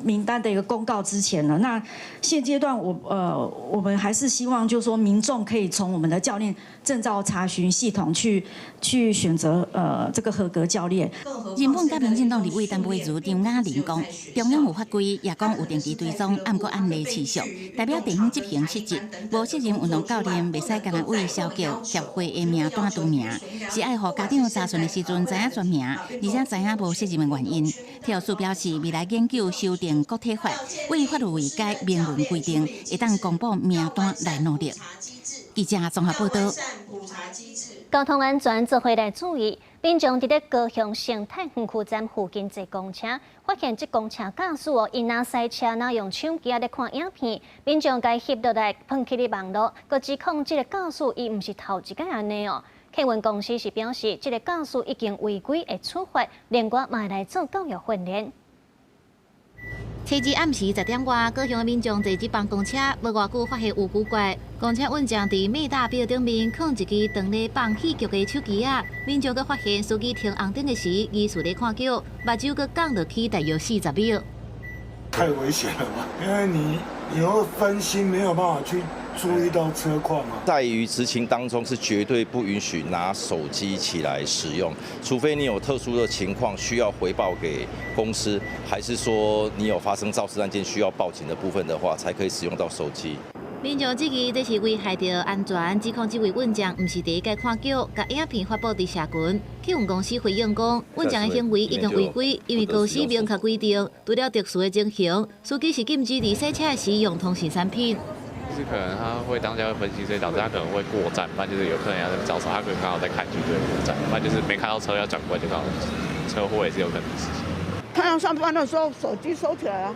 名單的一個公告之前呢，那現階段我們還是希望就是說民眾可以從我們的教練證照查詢系統去選擇這個合格教練。日本佮民進黨立委陳佩如張雅玲講，中央有法規，也講有定期追蹤，毋過案例持續，代表地方執行失職，無適任運動教練袂使干焦為消極協會的名單除名，是愛予家長查詢的時陣知影全名，而且知影無適任的原因。體育署表示，未來研究修訂國體法，為法律位階明文規定，會當公布名單來努力。記者綜合報道。交通安全做伙來注意，民眾佇咧高雄生態園區站附近坐公車，發現這公車駕駛哦，伊若駛車，若用手機仔咧看影片，民眾共翕落來放去咧網路，閣指控這个駕駛伊毋是頭一擺按呢哦。客運公司是表示，這个駕駛已經違規會處罰，另外嘛來做教育訓練。初二暗時10點外，高雄的民眾坐這班公車，無偌久發現有古怪，公車運將佇美大錶頂面囥一支當咧放戲劇的手機仔，民眾閣發現司機停紅燈的時，疑似咧看劇，目睭閣降落去大約40秒。太危險了吧？因為你會分心，沒有辦法去注意到車況啊。在於執勤當中是絕對不允許拿手機起來使用，除非你有特殊的情況需要回報給公司，還是說你有發生肇事案件需要報警的部分的話，才可以使用到手機。民眾質疑這是危害著安全，指控這位運將毋是第一擺看腳，共影片發布佇社群。客運公司回應講，運將的行為已經違規，因為公司明確規定，除了特殊的情形，司機是禁止佇駛車時用通訊產品。就是可能他會當下會分心，所以導致他可能會過站，不然就是有客人要招手，他可能剛好在看劇就會過站，不然就是沒看到車要轉過來就剛好車禍也是有可能的事情。他要上班的時候，手機收起來啊，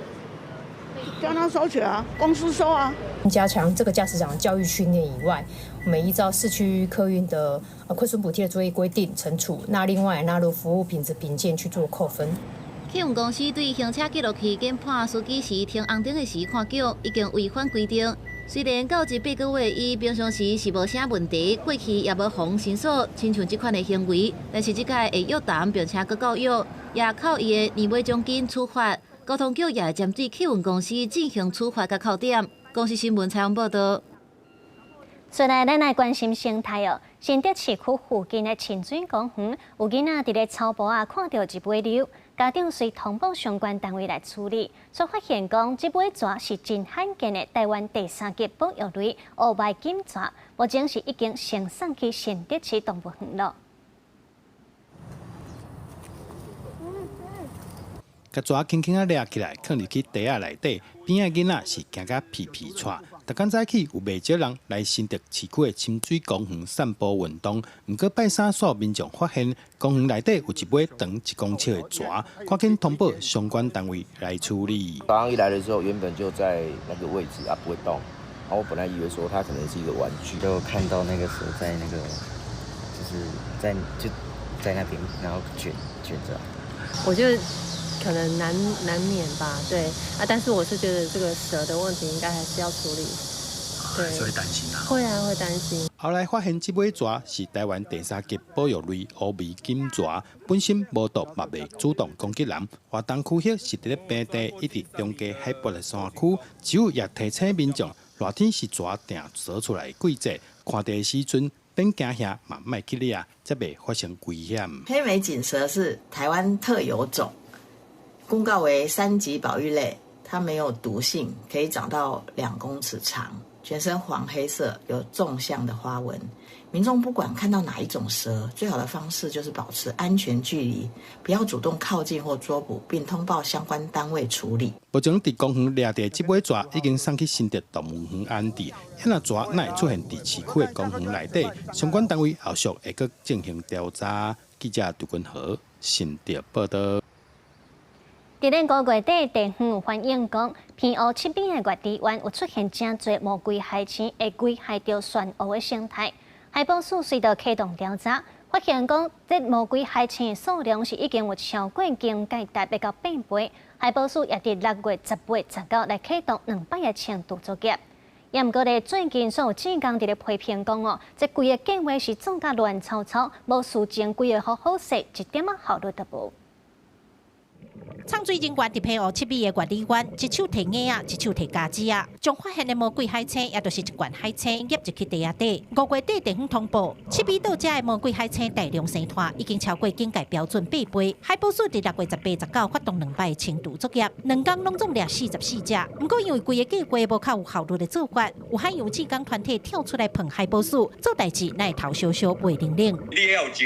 叫他收起來啊，公司收啊。加強這個駕駛長的教育訓練以外，我們依照市區客運的虧損補貼的作業規定懲處，那另外納入服務品質評鑑去做扣分。客運公司對行車記錄器研判司機是停紅燈的時看錶，已經違反規定。雖然到這八個月，伊平常時是無啥問題，過去也無予申訴，親像這款的行為，但是這擺會約談並且閣教育，也扣伊的年尾獎金處罰。交通局也會針對客運公司進行處罰佮扣點。公視新聞採訪報導。接來，咱來關心生態哦。新竹市區附近的親水公園，有囡仔佇咧草埔仔看著一尾鰡，家長遂通報相關單位來處理，卻發現講這尾蛇是真罕見的臺灣第三級保育類烏眉錦蛇，目前是已經先送去新竹市動物園了。共蛇輕輕仔掠起來，囥入去袋仔內底，邊仔囡仔是驚甲皮皮掣。逐工早起有袂少人來新竹市區的親水公園散步運動，毋過拜三煞民眾發現公園內底有一尾長一公尺的蛇，趕緊通報相關單位來處理。早上一來的時候，原本就在那個位置啊，不會動。然後我本來以為說它可能是一個玩具，就看到那個蛇在那個，就是在就在那邊，然後捲捲著。我覺得可能難免吧，對啊，但是我是覺得這個蛇的問題應該還是要處理，對，所以擔心啊，會啊，會擔心。後來發現這尾蛇是臺灣第三級保育類烏眉錦蛇，本身無毒，嘛袂主動攻擊人。活動區域是佇咧平地以及中低海拔的山區，只有也提醒民眾，熱天是蛇定踅出來的季節，看著的時陣免驚嚇，嘛莫去掠，才袂發生危險。黑眉錦蛇是臺灣特有種。公告為三級保育類，它沒有毒性，可以長到2公尺長，全身黃黑色，有縱向的花紋。民眾不管看到哪一種蛇，最好的方式就是保持安全距離，不要主動靠近或捉捕，並通報相關單位處理。目前佇公園掠著這尾蛇已經送去新竹動物園安置，遐若蛇哪會出現佇市區的公園內底，相關單位後續會閣進行調查。記者杜君豪新竹報導。佇咧五月底，地方有反映講，澎湖七尾的月池灣有出現誠濟魔鬼海星，會危害著漩湖的生態。海保署隨著啟動調查，發現講這魔鬼海星的數量是已經有超過警戒達標到八倍。海保署也佇6月18、19來啟動兩擺的清除作業。也毋過咧，最近煞有志工佇咧批評講哦，這規个計劃是做甲亂糟糟，無事前規劃好好勢，一點仔效率都無。藏水人員佇澎湖七尾的月里灣，一手提罌仔，一手提膠子仔，將發現的魔鬼海星，也就是一罐海星，挹入去袋仔底。五月底地方通報，七尾島遮的魔鬼海星大量生湠，已經超過警戒標準八倍。海保署佇6月18、19發動兩擺清除作業，兩工攏總掠44隻。毋過因為規个計劃無較有效率的做法，有海洋志工團體跳出來噴海保署，做代誌哪會頭燒燒袂靈靈。你要有一個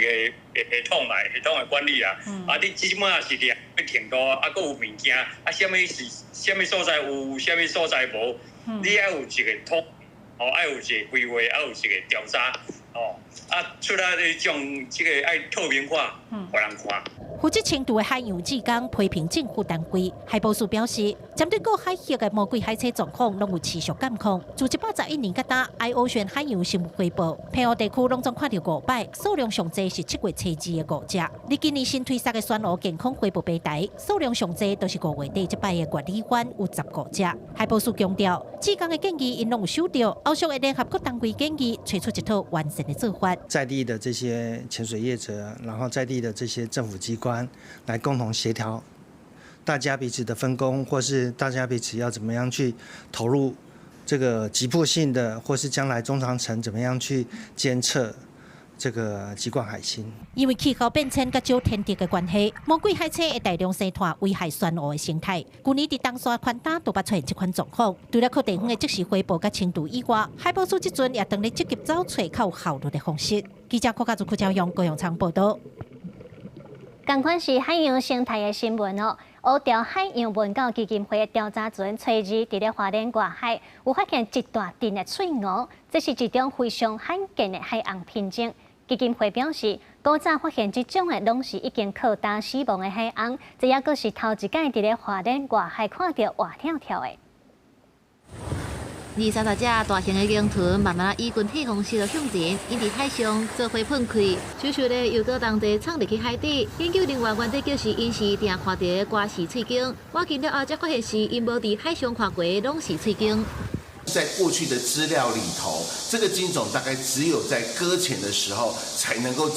系統來，系統的管理啊，啊，你這擺是掠程度，啊，閣有物件，啊，啥物是啥物所在有，啥物所在無，你愛有一個統，哦，愛有一個規劃，愛有一個調查，哦，啊，出來咧將這個愛透明化，予人看。負責清除的海洋志工批評政府單位，海保署表示，針對各海域的魔鬼海星狀況，攏有持續監控。自111年到今，iOcean 海洋生物回報，澎湖地區攏總看著五擺，數量上濟是7月初2的五隻。而今年新推出的珊瑚健康回報平台，數量上濟都是5月底這擺的月里灣有15隻。海保署強調，志工的建議𪜶攏有收著，後續會聯合各單位建議，揣出一套完善的做法。在地的這些潛水業者，然後在地的這些政府機關來共同協調，大家彼此的分工，或是大家彼此要怎麼樣去投入這個急迫性的，或是將來中長程怎麼樣去監測這個棘冠海星。因為氣候變遷佮少天敵的關係，魔鬼海星會大量生湠，危害珊瑚的生態。舊年佇東沙寬礁都捌出現這款狀況。除了靠地方的即時回報佮清除以外，海保署這陣也當咧積極找揣較有效率的方式。記者郭家祖、柯昭勇、高永昌報道。仝款是海洋生態的新聞哦。烏潮海洋文教基金會的調查船初二佇咧花蓮外海，有發現一大陣的喙鰲，這是一種非常罕見的海鰪品種。基金會表示，古早發現這種的攏是已經靠礁死亡的海鰪，這猶閣是頭一擺佇咧花蓮外海看著活跳跳的。二三十隻大型的鯨豚慢慢以群體方式向前，𪜶佇海上做伙噴氣，咻咻咧游過當地衝入去海底。研究人員原底就是𪜶是定看著瓜氏喙鯨，挖進了後才發現是𪜶無佇海上看過朗氏喙鯨。在過去的資料裡頭，這個鯨種大概只有在擱淺的時候才能夠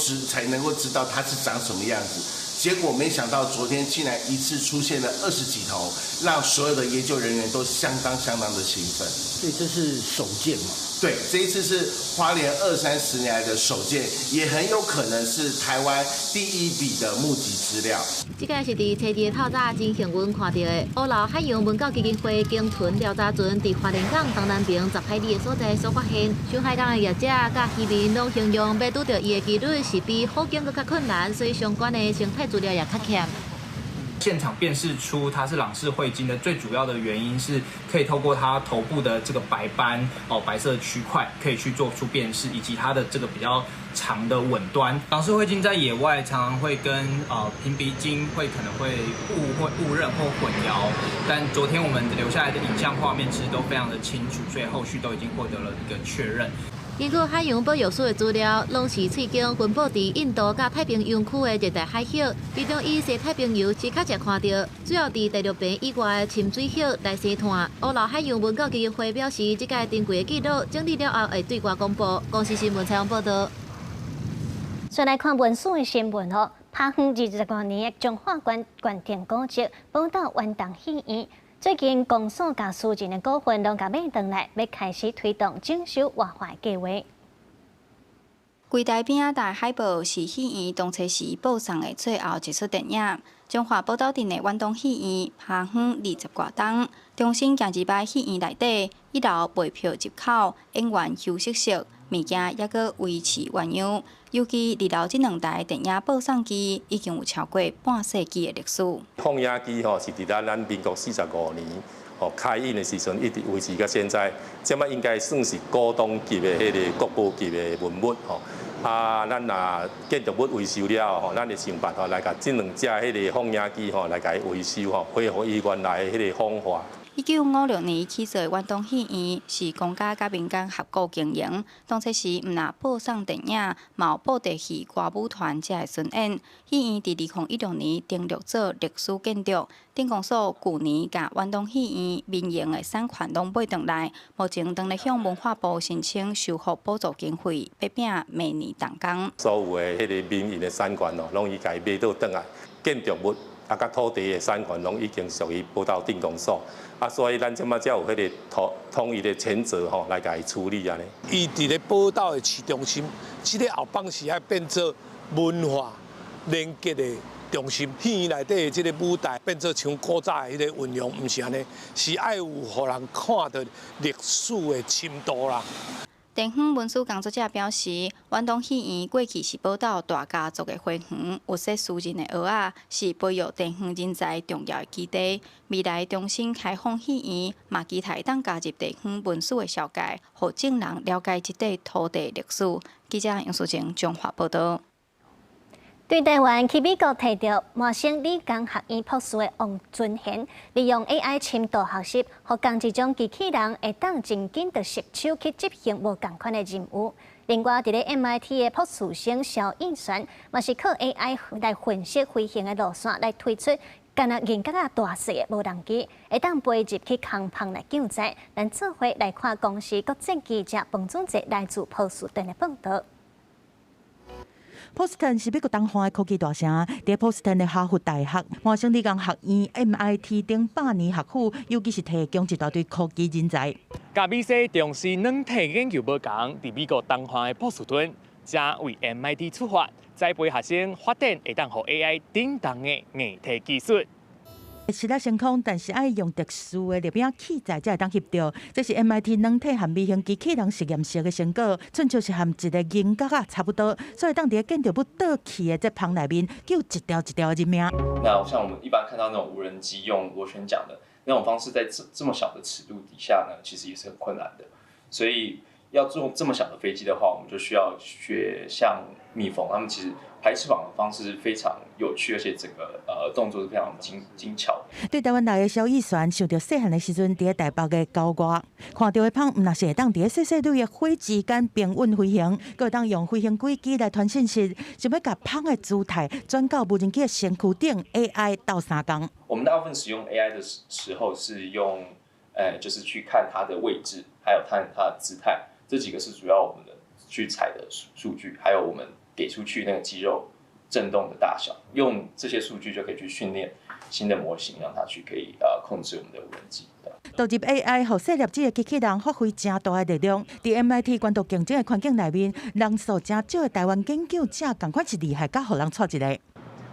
知道它是長什麼樣子。結果沒想到昨天竟然一次出現了20幾頭，讓所有的研究人員都相當相當的興奮。所以這是首見嘛？對，這一次是花蓮二三十年來的首見，也很有可能是台灣第一筆的目擊資料。這個是佇初二的透早真幸運看著的烏荖海洋文教基金會鯨豚調查船佇花蓮港東南爿10海里的所在所發現。上海港的業者佮漁民攏形容，欲拄著伊的幾率是比虎鯨閣較困難，所以相關的生態資料也較欠。現場辨識出它是朗氏喙鯨的最主要的原因，是可以透過它頭部的這個白斑哦，白色區塊可以去做出辨識，以及它的這個比較長的吻端。朗氏喙鯨在野外常常會跟瓶鼻鯨會可能會誤會誤認或混淆，但昨天我們留下來的影像畫面其實都非常的清楚，所以後續都已經獲得了一個確認。根據海洋保育署的資料，朗氏喙鯨分布佇印度佮太平洋區的熱帶海域，其中以西太平洋是較常看著，主要佇第六爿以外的深水域來生湠。烏荖海洋文教基金會表示，這個珍貴的記錄整理了後會對外公布。公視新聞採訪報道。再來看文史的新聞哦，拍遠20多年的彰化縣縣定古蹟寶島遠東戲院。最近公所佮私人的股份攏共買轉來，欲開始推動整修活化計畫。櫃台邊仔大海報是戲院當初時播送的最後一齣電影。彰化寶島鎮的遠東戲院，拍遠20外冬，重新行入來戲院內底，一樓賣票入口，演員休息室，物件猶閣維持原樣。尤其二樓這兩台電影播送機已經有超過半世紀的歷史。放映機吼是佇咱民國45年吼開映的時陣，一直維持到現在，這擺應該算是古董級的彼个國寶級的文物吼。啊，咱若建築物維修了後吼，咱會想辦法來共這兩隻彼个放映機吼來共伊維修吼，恢復伊原來的彼个風華。1956年起造的遠東戲院是公家佮民間合股經營。當初時毋但播送電影，嘛有布袋戲歌舞團遮的巡演。戲院佇2016年登錄做歷史建築。鎮公所舊年共遠東戲院民營的產權攏買轉來，目前正咧向文化部申請修復補助經費，欲摒明年動工。所有的彼个民營的產權哦，攏已共伊買倒轉來，建築物啊，佮土地的產權攏已經屬於寶島鎮公所。啊，所以咱這擺才有彼个統一的權責吼，來共伊處理按呢。伊佇咧寶島的市中心，這个後放是愛變做文化連結的中心。戲院內底的這个舞台變做像古早的彼個運用，毋是按呢，是愛有予人看著歷史的深度啦。地方文史工作者表示，遠東戲院過去是寶島大家族的花園，有設私人的蚵仔，是培育地方人才重要的基地。未來重新開放戲院，嘛期待當加入地方文史的紹介，予眾人了解這塊土地歷史。記者楊淑靜彰化報道。對台灣去美國提著麻省理工學院博士的王尊賢，利用 AI 深度學習，予仝一種機器人會當真緊就熟手去執行無仝款的任務。另外，佇咧 MIT 的博士生蕭應璇，嘛是靠 AI 來分析飛行的路線，來推出敢若銀角仔大細的無人機，會當飛入去空縫來救災。咱做伙來看公視國際記者彭祖哲來自波士頓的報道。波士頓是美國東岸的科技大城，佇波士頓的哈佛大學、麻省理工學院、MIT 等百年學府，尤其是提供一大堆科技人才。佮美西重視軟體研究無仝，佇美國東岸的波士頓，正為 MIT 出發，栽培學生發展會當予 AI 頂動的硬體技術。是咧升空，但是愛用特殊的攝影器材才會當翕著。這是 MIT 軟體和微型機器人實驗室的成果，親像是和一个銀角仔差不多，所以當佇建築物倒去的這棚內面，救一條一條人命。那像我們一般看到那種無人機用螺旋槳的那種方式，在這麼小的尺度底下呢，其實也是很困難的。所以要做這麼小的飛機的話，我們就需要學像蜜蜂，他們其實排翅膀的方式是非常有趣，而且整個動作是非常精巧。對台灣來的蕭逸璇，想著細漢的時陣，佇咧台北的郊外，看著的蜂，毋若是會當佇咧細細縷的花之間平穩飛行，閣會當用飛行軌跡來傳信息，想欲共蜂的姿態轉到無人機的身軀頂 AI 鬥相共。我們大部分使用 AI 的時候是用，就是去看它的位置，還有看它的姿態，這幾個是主要我們的去採的數據，還有我們給出去那個肌肉震動的大小，用這些數據就可以去訓練新的模型，讓它去可以控制我們的無人機。導入 AI，予細粒子的機器人發揮誠大的力量。佇 MIT 高度競爭的環境內面，人數誠少的台灣研究者，仝款是厲害，佮予人掣一个。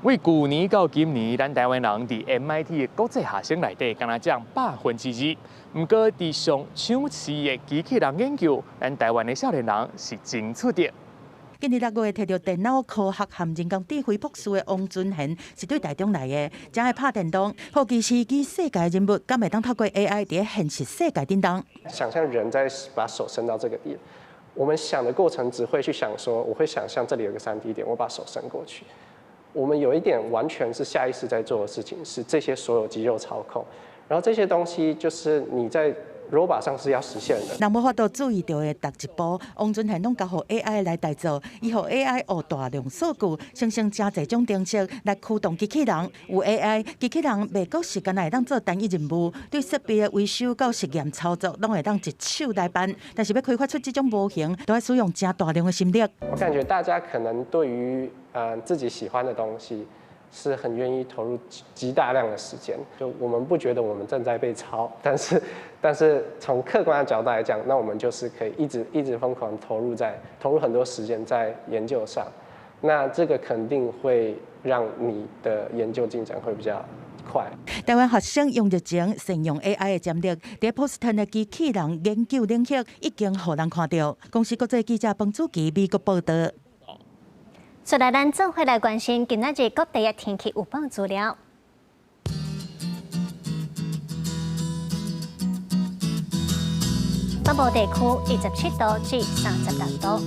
為舊年到今年，咱台灣人佇 MIT 的國際學生內底，敢若佔2%。毋過，佇上搶市的機器人研究，咱台灣的少年人是真出色。今年6月提著電腦科學和人工智慧博士的王尊賢是對台中來的，誠愛拍電動，好奇虛擬世界人物，敢會當透過 AI 佇現實世界叮當。想象人在把手伸到這個點，我們想的過程只會去想說，我會想象這裡有個3D 點，我把手伸過去。我們有一點完全是下意識在做的事情，是這些所有肌肉操控，然後這些東西就是你在 robot 上是要實現的。人無法度注意著的逐一步，王尊賢攏交予 AI 來代做，伊予 AI 學大量數據，生成誠濟種程式來驅動機器人。有 AI，機器人袂閣是干焦會當做單一任務，對設備的維修到實驗操作，攏會當一手來辦。但是欲開發出這種模型，都愛使用誠大量的心力。我感覺大家可能對於自己喜歡的東西，是很願意投入極大量的時間。就我們不覺得我們正在被抄，但是從客觀的角度來講，那我們就是可以一直一直瘋狂投入很多時間在研究上。那這個肯定會讓你的研究進展會比較快。台灣學生用熱情善用 AI 的潛力，佇波士頓的機器人研究領域已經予人看著。公視國際記者彭祖琪美國報導。接來，咱做伙來關心今仔日各地的天氣預報資料。北部地區27度至36度，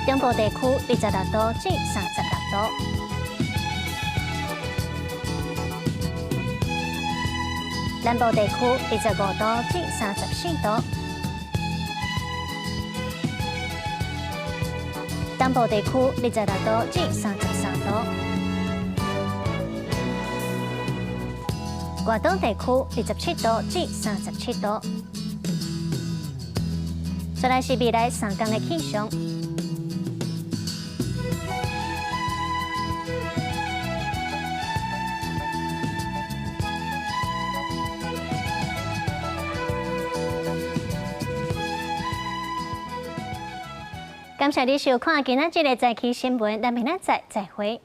中部地區26度至36度，南部地區25度至34度。東部地區26度至33度，外島地區27度至37度。再來是未來3天的氣象。感謝你收看今仔日的早起新聞，咱明仔載再會。